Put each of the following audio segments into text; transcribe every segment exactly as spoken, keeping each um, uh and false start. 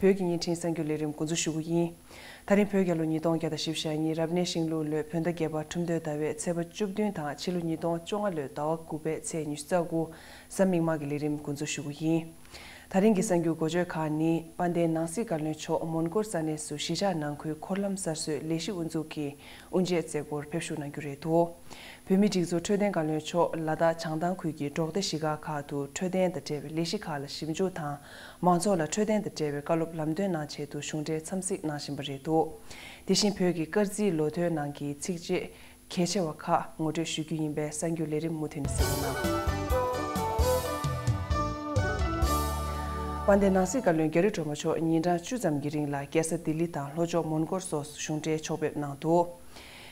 བོད་ཀྱི་བརྙན་འཕྲིན་གསར་འགྱུར་ལས་རིམ་འགོ་འཛུགས་ཞུ་རྒྱུ་ཡིན། ད་རིང་བོད་རྒྱལ་ལོ་ཉིས་སྟོང་བརྒྱ་དང་བཞི་བཅུ་ཞེ་གཉིས་རབ་གནས་ཤིང་ལུག་ལོའི་བོད་ཟླ་བརྒྱད་པ་ཁྲུམས་སྟོན་ཟླ་བའི་ཚེས་པ་བཅུ་བདུན་དང་ཕྱི་ལོ་ཉིས་སྟོང་བཅོ་ལྔ་ལོའི་ཟླ་བ་དགུ་པའི་ཚེས་ཉི་ཤུ་རྩ་དགུ་གཟའ་མིག་དམར་གྱི་ལས་རིམ་འགོ་འཛུགས་ཞུ་རྒྱུ་ཡིན། ད་རིང་གི་གསར་འགྱུར་འགོ་བརྗོད་ཁག་ནི། དཔལ་ལྡན་ནང་སྲིད་བཀའ་བློན་མཆོག་མོན་གྷོ་ས་གནས་སུ་གཞིས་ཆགས་ནང་ཁུལ་འཁོར་ལམ་གསར་བཟོའི་ལས་གཞི་དབུ་འཛུགས་ཀྱི་དབུ་འབྱེད་མཛད་སྒོར་ཕེབས་ཞུགས་གནང་རྒྱུ་རེད་འདུག་བོད་མིའི་སྒྲིག་འཛུགས་འཕྲོད་བསྟེན་བཀའ་བློན་མཆོག་ལ་དྭགས་བྱང་ཐང་ཁུལ་གྱི་འབྲོག་སྡེ་བཞི་ཁག་ཁག་ཏུ་འཕྲོད་བསྟེན་དང་འབྲེལ་བའི་ལས་གཞི་ཁག་ལ་ཞིབ་འཇུག་དང་། མང་ཚོགས་ལ་འཕྲོད་བསྟེན་དང་འབྲེལ་བའི་བཀའ་སློབ་ལམ་སྟོན་གནང་ཆེད་དུ་གཞུང་འབྲེལ་འཚམས་གཟིགས་གནང་བཞིན་པ་རེད་འདུག་དེ་བཞིན་བོད་ཀྱི་སྐར་རྩིས་ལོ་ཐོའི་ནང་གི་ཚིགས་བཅད་གལ་ཆེ་བ་ཁག་ངོ་སྤྲོད་ཞུ་རྒྱུ་ཡིན་པས་གསར་འགྱུར་ལས་རིམ་མུ་མཐུད་ནས་གཟིགས་རོགས་གནང་། དཔལ་ལྡན་ནང་སྲིད་བཀའ་བློན་རྒྱ་རི་སྒྲོལ་མ་མཆོག་ཉིན་གྲངས་བཅུ་ཙམ་གྱི་རིང་ལ་རྒྱལ་ས་ལྡི་ལི་དང་ལྷོ་ཕྱོགས་མོན་གྷོ་སོགས་སུ་གཞུང་འབྲེལ་ཕྱོགས་ཕེབས་གནང་འདུག་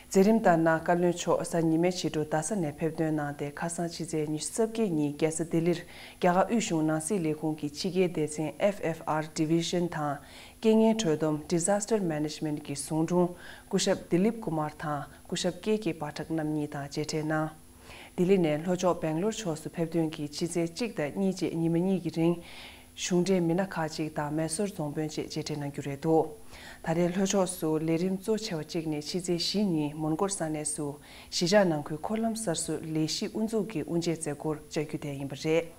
མཛད་རིམ་ལྟར་ན། བཀའ་བློན་མཆོག་གཟའ་ཉི་མའི་ཕྱི་དྲོ་རྡ་ས་ནས་ཕེབས་ཐོན་གནང་སྟེ། ཁ་སང་ཕྱི་ཚེས་ཉི་ཤུ་རྩ་བརྒྱད་ཉིན་རྒྱལ་ས་ལྡི་ལིར་རྒྱ་གར་དབུས་གཞུང་ནང་སྲིད་ལས་ཁུངས་ཀྱི་ཕྱི་རྒྱལ་སྡེ་ཚན་F F R Division དང་རྐྱེན་ངན་གྲོས་སྡོམ་Disaster Management གྱི་ཟུང་དྲུང་སྐུ་ཞབས་དི་ལིབ་ཀུ་མར་དང་སྐུ་ཞབས་ཀེ་ཀེ་པ་ཊག་རྣམ་གཉིས་དང་མཇལ་འཕྲད་གནང་། ལྡི་ལི་ནས་ལྷོ་ཕྱོགས་སྦེང་ལོར་ཕྱོགས་སུ་ཕེབས་ཐོན་གྱི་ཕྱི་ཚེས་གཅིག་དང་གཉིས་བཅས་ཉི་མ་གཉིས་ཀྱི་རིང་། གཞུང་འབྲེལ་མི་སྣ་ཁག་ཅིག་དང་མེ་སོར་རྫོང་དཔོན་བཅས་མཇལ་འཕྲད་གནང་རྒྱུ་རེད་འདུག་ད་རེས་ལྷོ་ཕྱོགས་སུ་ལས་རིམ་གཙོ་ཆེ་བ་གཅིག་ནི་ཕྱི་ཚེས་བཞི་ཉིན་མོན་གྷོ་ས་གནས་སུ་གཞིས་ཆགས་ནང་ཁུལ་འཁོར་ལམ་གསར་བཟོའི་ལས་གཞི་དབུ་འཛུགས་ཀྱི་དབུ་འབྱེད་མཛད་སྒོར་བཅར་རྒྱུ་དེ་ཡིན་པ་རེད།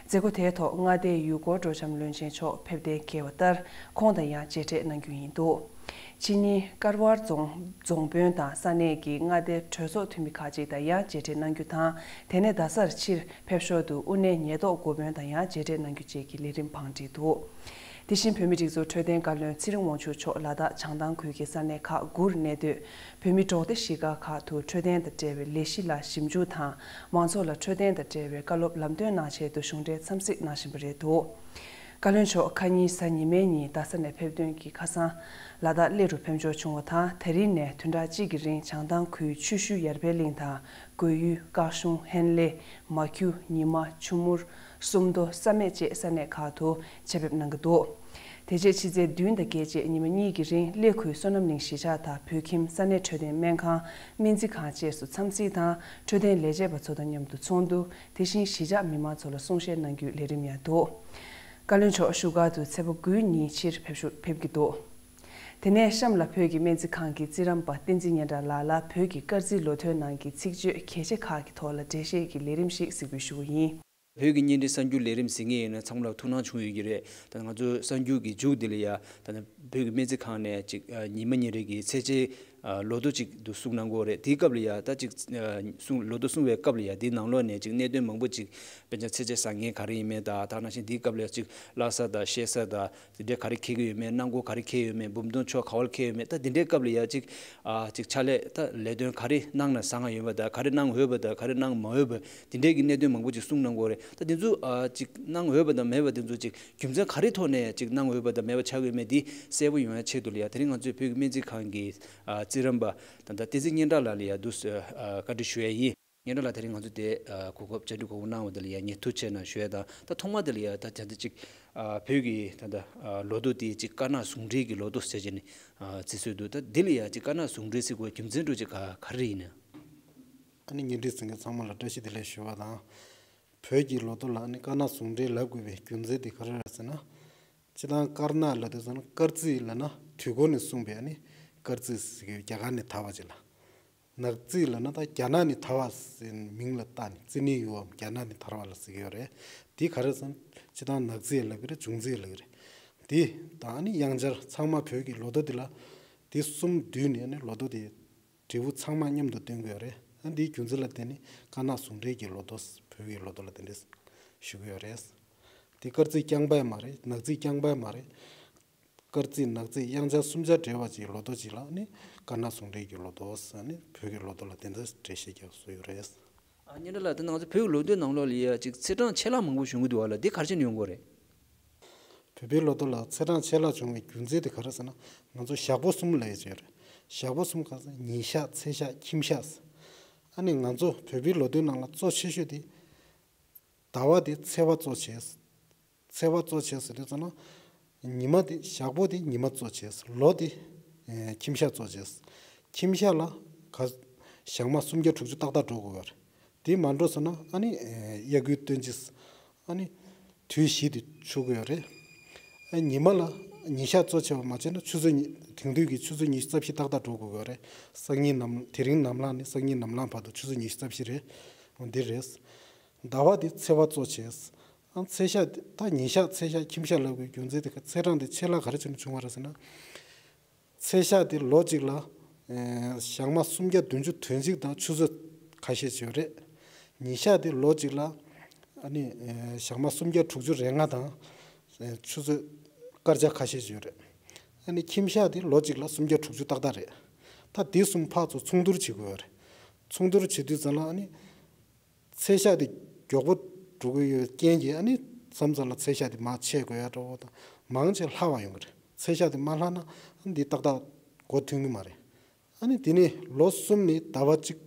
མཛད་སྒོ་དེའི་ཐོག་མངའ་སྡེའི་ཡུལ་སྐོར་སྤྲོ་འཆམ་བློན་ཆེན་མཆོག་ཕེབས་གཏན་འཁེལ་བ་ལྟར་ཁོང་དང་ཡང་མཇལ་འཕྲད་གནང་རྒྱུ་ཡིན་འདུག་ཕྱི་ཉིན་ཀར་ཝར་རྫོང་རྫོང་དཔོན་དང་ས་གནས་ཀྱི་མངའ་སྡེའི་གྲོས་ཚོགས་འཐུས་མི་ཁག་ཅིག་དང་ཡང་མཇལ་འཕྲད་གནང་རྒྱུ་དང་། དེ་ནས་རྡ་སར་ཕྱིར་ཕེབས་ཞོར་དུ་དབུ་ནན་ཉེན་རྟོག་འགོ་དཔོན་དང་ཡང་མཇལ་འཕྲད་གནང་རྒྱུ་བཅས་ཀྱི་ལས་རིམ་བང་བསྒྲིགས་འདུག་དེ་བཞིན་བོད་མིའི་སྒྲིག་འཛུགས་འཕྲོད་བསྟེན་བཀའ་བློན་ཚེ་རིང་དབང་ཕྱུག་མཆོག་ལ་དྭགས་བྱང་ཐང་ཁུལ་གྱི་ས་གནས་ཁག་དགུར་གནས་སྡོད་བོད་མི་འབྲོག་སྡེ་གཞིས་ཁག་ཁག་ཏུ་འཕྲོད་བསྟེན་དང་འབྲེལ་བའི་ལས་གཞི་ལ་ཞིབ་འཇུག་དང་། མང་ཚོགས་ལ་འཕྲོད་བསྟེན་དང་འབྲེལ་བའི་བཀའ་སློབ་ལམ་སྟོན་གནང་ཆེད་དུ་གཞུང་འབྲེལ་འཚམས་གཟིགས་གནང་བཞིན་པ་རེད་འདུག་བཀའ་བློན་མཆོག་ཁ་ཉིན་གཟའ་ཉི་མའི་ཉིན་རྡ་ས་ནས་ཕེབས་ཐོན་གྱིས་ཁ་སང་ལ་དྭགས་སླེ་རུ་ཕེབས་འབྱོར་བྱུང་བ་དང་། དེ་རིང་ནས་བདུན་ཕྲག་གཅིག་གི་རིང་བྱང་ཐང་ཁུལ་ཆུ་ཤུལ་ཡར་འཕེལ་གླིང་དང་། གོས་ཡུལ། སྐག་གཤོང་། ཧན་ལེ། མ་ཁྱུ། ཉི་མ། ཆུ་མུར། སུམ་མདོ། ས་སྨད་བཅས་ས་གནས་ཁག་ཏུ་ཆེད་ཕེབས་གནང་གི་འདུག་དེ་རྗེས་ཕྱི་ཚེས་བདུན་དང་བརྒྱད་བཅས་ཉི་མ་གཉིས་ཀྱི་རིང་སླེ་ཁུལ་བསོད་ནམས་གླིང་གཞིས་ཆགས་དང་བོད་ཁྱིམ་ས་གནས་འཕྲོད་བསྟེན་སྨན་ཁང་། སྨན་རྩིས་ཁང་བཅས་སུ་འཚམས་གཟིགས་དང་། འཕྲོད་བསྟེན་ལས་བྱེད་པ་ཚོ་དང་མཉམ་དུ་ཚོགས་འདུ། དེ་བཞིན་གཞིས་ཆགས་མི་མང་ཚོ་ལ་གསུང་བཤད་གནང་རྒྱུའི་ལས་རིམ་ཡང་འདུག་བཀའ་བློན་མཆོག་བཞུགས་སྒར་དུ་ཚེས་པ་དགུའི་ཉིན་ཕྱིར་ཕེབས་ཞུ་ཕེབས་ཀྱི་འདུག་དེ་ནས་གཤམ་ལ་བོད་ཀྱི་སྨན་རྩིས་ཁང་གི་རྩིས་རམས་པ་བསྟན་འཛིན་སྙན་གྲགས་ལགས་ལ་བོད་ཀྱི་སྐར་རྩིས་ལོ་ཐོའི་ནང་གི་ཚིག་བརྗོད་གལ་ཆེ་ཁག་གི་ཐོག་ལ་འགྲེལ་བཤད་ཀྱི་ལས་རིམ་ཞིག་གཟིགས་འབུལ་ཞུ་རྒྱུ་ཡིན། བོད་ཀྱི་བརྙན་འཕྲིན་གསར་འགྱུར་ལས་རིམ་གཟིགས་མཁན་ཡིན་ན་ཚང་མ་ལ་ཐུགས་སྣང་བྱུང་ཡོད་ཀྱི་རེད། ད་ང་ཚོའི་གསར་འགྱུར་གྱི་མཇུག་འདི་ལ་ཡ་ད་ནི་བོད་ཀྱི་སྨན་རྩིས་ཁང་ནས་ཅིག་ཨ་ཉི་མ་ཉིན་རེ་གི་ཚེས་ཆའི་ཨ་ལོ་ཐོ་ཅིག་འདུག་གསུང་གནང་གི་ཡོད་རེད། དེའི་སྐབས་ལ་ཡ་ད་ཅིག་ཨ་གསུང་ལོ་ཐོ་གསུང་བའི་སྐབས་ལ་ཡ་དེའི་ནང་ལོགས་ནས་ཅིག་གནད་དོན་མང་པོ་ཅིག་དཔེར་ན་ཚེས་ཆའི་བཟང་ངན་ག་རེ་ཡིན་མིན་དང་། ད་ནང་བཞིན་དེའི་སྐབས་ལ་ཡ་ཅིག་བརླག་ས་དང་ཤེས་ས་དང་། དེ་འདྲའི་ག་རེ་འཁེལ་གྱི་ཡོད་མེད། གནང་སྒོ་ག་རེ་འཁེལ་ཡོད་མེད། འབུམ་སྡོམ་ཆོག་ག་བར་འཁེལ་ཡོད་མེད། ད་དེ་འདྲའི་སྐབས་ལ་ཡ་ཅིག་ཨ་ཅིག་ཕྱག་ལས་ད་ལས་དོན་ག་རེ་གནང་ན་བཟང་ང་ཡོད་པ་དང་། ག་རེ་གནང་འོས་པ་དང་། ག་རེ་གནང་མ་འོས་པ། དེ་འདྲའི་གི་གནད་དོན་མང་པོ་ཅིག་གསུང་གནང་གི་ཡོད་རེད། ད་དེ་ཚོ་ཨ་ཅིག་གནང་འོས་པ་དང་མེད་པ་དེ་ཚོ་ཅིག་རྒྱུ་མཚན་ག་རེ་ཐོག་ནས་ཅིག་གནང་འོས་པ་དང་མེད་པ་ཆགས་ཡོད་མེད་དེ་གསལ་པོ་ཡོང་ཡ་ཆེད་དུ་ལ་ཡ་དེ་རིང་ང་ཚོས་བོད་ཀྱི་སྨན་རྩིས་ཁང་གི་ཨ་རྩིས་རམས་པ་ད་ལྟ་བསྟན་འཛིན་སྙན་གྲགས་ལགས་ལ་ཡ་འདུག་སེ་ཨ་བཀའ་འདྲི་ཞུ་ཡ་ཡིན། སྙན་གྲགས་ལགས། དེ་རིང་ང་ཚོ་དེ་ཨ་གོ་སྐབས་བཅར་འདྲི་གོ་སྐབས་གནང་བ་དེ་ལ་ཡ་ངས་ཐུགས་རྗེ་ཆེ་གནང་ཞུ་ཡ་དང་། ད་ཐོག་མ་དེ་ལ་ཡ་ད་ད་ལྟ་ཅིག་ཨ་བོད་ཀྱི་ད་ལྟ་ཨ་ལོ་ཐོ་དེ་ཅིག་དཀར་ནག་ཟུང་འབྲེལ་གྱི་ལོ་ཐོ་ཟེར་བྱས་ནས་ཨ་བརྩི་སྲོལ་འདུག་ད་འདི་ལ་ཡ་ཅིག་དཀར་ནག་ཟུང་འབྲེལ་ཟེར་དགོས་རྒྱུ་མཚན་འདྲ་ཅིག་ག་ག་རེ་ཡིན་ན། ཨ་ནི་བརྙན་འཕྲིན་གཟིགས་མཁན་ཚང་མ་ལ་བཀྲ་ཤིས་བདེ་ལེགས་ཞུ་བ་དང་། བོད་ཀྱི་ལོ་ཐོ་ལ་ཨ་ནི་དཀར་ནག་ཟུང་འབྲེལ་ལབ་དགོས་པའི་རྒྱུ་མཚན་དེ་ག་རེ་རེད་ཟེར་ན། སྤྱིར་བཏང་དཀར་ནག་ལབ་དུས་ཙམ་ན་སྐར་རྩིས་ལབ་ན་དུས་འཁོར་ནས་གསུངས་པའི་ཨ་ནི་སྐར་རྩིས་ཟེར་གྱི་ཡོད། རྒྱ་གར་ནས་དར་བ་ཅིག་ལ། ནག་རྩིས་ལབ་ན་ད་རྒྱ་ནག་ནས་དར་བ་ཟེར་མིང་ལ་བཏགས་ནས་རྩིས་ནི་ཡུའམ་རྒྱ་ནག་ནས་དར་བ་ལ་ཟེར་གྱི་ཡོད་རེད། དེ་ག་རེ་ཟེར་ན་སྤྱིར་བཏང་ནག་རྩིས་ལབ་ཀྱི་རེད། འབྱུང་རྩིས་ལབ་ཀྱི་རེད། དེ་དང་ཨ་ནི་དབྱངས་འཆར་ཚང་མ་བོད་ཀྱི་ལོ་ཐོ་འདི་ལ་དེ་གསུམ་བསྡུས་ནས་ཨ་ནི་ལོ་ཐོ་དེ་འབྲས་བུ་ཚང་མ་མཉམ་དུ་སྟོན་གྱི་ཡོད་རེད། ཨ་འདིའི་རྒྱུ་མཚན་ལ་བརྟེན་ནས་དཀར་ནག་ཟུང་འབྲེལ་གྱི་ལོ་ཐོ། བོད་ཀྱི་ལོ་ཐོ་ལ་དེ་འདྲས་ཞུ་གི་ཡོད་རེད། དེ་སྐར་རྩིས་རྐྱང་པ་མ་རེད། ནག་རྩིས་རྐྱང་པ་མ་རེད། སྐར་རྩིས་ནག་རྩིས་དབྱངས་འཆར་གསུམ་ཆ་འབྲེལ་བ་ཅིག་ལོ་ཐོ་ཅིག་ལ་ནི་དཀར་ནག་ཟུང་འབྲེལ་གྱི་ལོ་ཐོ་ཟེར་ནི་བོད་ཀྱི་ལོ་ཐོ་ལ་དེ་འདྲ་འགྲེལ་བཤད་རྒྱག་སྲོལ་ཡོད་རེད། ཨ་སྙན་གྲགས་ལགས། ད་ང་ཚོ་བོད་ཀྱི་ལོ་ཐོའི་ནང་ལོགས་ལ་ཡ་ཅིག་ཚེས་གྲངས་ཆད་ལྷག་མང་པོ་བྱུང་གི་འདུག་བ་ལ། འདི་ག་རེ་བྱས་ནས་ཡོང་གི་རེད། བོད་པའི་ལོ་ཐོ་ལ་ཚེས་གྲངས་ཆད་ལྷག་བྱུང་བའི་རྒྱུ་མཚན་དེ་ག་རེ་ཟེར་ན། ང་ཚོ་ཞག་པོ་གསུམ་ལབ་ཡ་ཅིག་ཡོད་རེད། ཞག་པོ་གསུམ་ག་རེ་ཟེར་ན་ཉིན་ཞག་ཚེས་ཞག་ཁྱིམ་ཞག་ཟེར། ཨ་ནི་ང་ཚོ་བོད་པའི་ལོ་ཐོའི་ནང་ལ་གཙོ་ཆེ་ཤོས་དེ་ཟླ་བ་དེ་ཚེས་པ་གཙོ་བྱས། ཚེས་པ་གཙོ་བྱས་ཟེར་དུས་ཙམ་ན། ཉི་མ་དེ་ཞག་པོ་དེ་ཉི་མ་གཙོ་བྱས། ལོ་དེ་ཨེ་ཁྱིམ་ཞག་གཙོ་བྱས། ཁྱིམ་ཞག་ལ་ག་ཞག་མ་སུམ་བརྒྱ་དྲུག་ཅུ་ཏག་ཏག་འགྲོ་དགོས་པ་རེད། དེ་མ་འགྲོ་སོང་ན་ཨ་ནི་ཨེ་དབྱར་དགུན་སྟོན་དཔྱིད། ཨ་ནི་དུས་བཞི་དེ་འཆུག་གི་ཡོད་རེད། ཨ་ཉི་མ་ལ་ ཉིན་ཞག་གཙོ་ཆེ་བ་མ་བྱས་ན་ཆུ་ཚོད་ཉི་དེང་དུས་ཀྱི་ཆུ་ཚོད་ཉི་ཤུ་རྩ་བཞི་ཏག་ཏག་འགྲོ་དགོས་ཀྱི་རེད། སང་ཉིན་ནམ་དེ་རིང་ནམ་ལངས་ནས་སང་ཉིན་ནམ་ལངས་བར་དུ་ཆུ་ཚོད་ཉི་ཤུ་རྩ་བཞི་རེད། འོ་འདི་རེད། ཟླ་བ་འདི་ཚེས་པ་གཙོ་ཆེ། ཨང་ཚེས་ཞག་འདི་ད་ཉིན་ཞག་ཚེས་ཞག་ཁྱིམ་ཞག་ལབ་དགོས་རྒྱུ་མཚན་དེ་ཚེས་གྲངས་འདི་ཆད་ལྷག་ག་རེ་བྱས་ནས་བྱུང་བ་རེད་ཟེར་ན། ཚེས་ཞག་འདི་ལོ་གཅིག་ལ་ཨེ་ཞག་མ་སུམ་བརྒྱ་བདུན་ཅུ་དོན་གཅིག་དང་ཆུ་ཚོད་ཁ་ཤས་ཅིག་ཡོད་རེད། ཉིན་ཞག་འདི་ལོ་གཅིག་ལ་ཨ་ནི་ཨེ་ཞག་མ་སུམ་བརྒྱ་དྲུག་ཅུ་རེ་ལྔ་དང་ཨེ་ཆུ་ཚོད་སྐར་ཆ་ཁ་ཤས་ཅིག་ཡོད་རེད། ཨ་ནི་ཁྱིམ་ཞག་འདི་ལོ་གཅིག་ལ་སུམ་བརྒྱ་དྲུག་ཅུ་ཏག་ཏག་རེད། ད་འདི་གསུམ་ཕར་ཚུར་མཚུངས་བསྡུར་བྱེད་དགོས་ཡོད་རེད། མཚུངས་བསྡུར་བྱེད་དུས་ཙམ་ལ་ཨ་ནི། ཚེས་ཞག་དེ་མགྱོགས་པོ་འགྲོ་གི་ཡོད་རྐྱེན་གྱིས་ཨ་ནི་མཚམས་མཚམས་ལ་ཚེས་ཞག་དེ་མར་ཆད་དགོས་ཡ་འདྲ་བོ་དང་མང་ཆེ་ལྷག་པ་ཡོང་གི་རེད། ཚེས་ཞག་དེ་མ་ལྷག་ན་ཨ་ནི་འདི་ཏག་ཏག་མགོ་ཐོན་གི་མ་རེད། ཨ་ནི་དེ་ནས་ལོ་གསུམ་ནས་ཟླ་བ་གཅིག་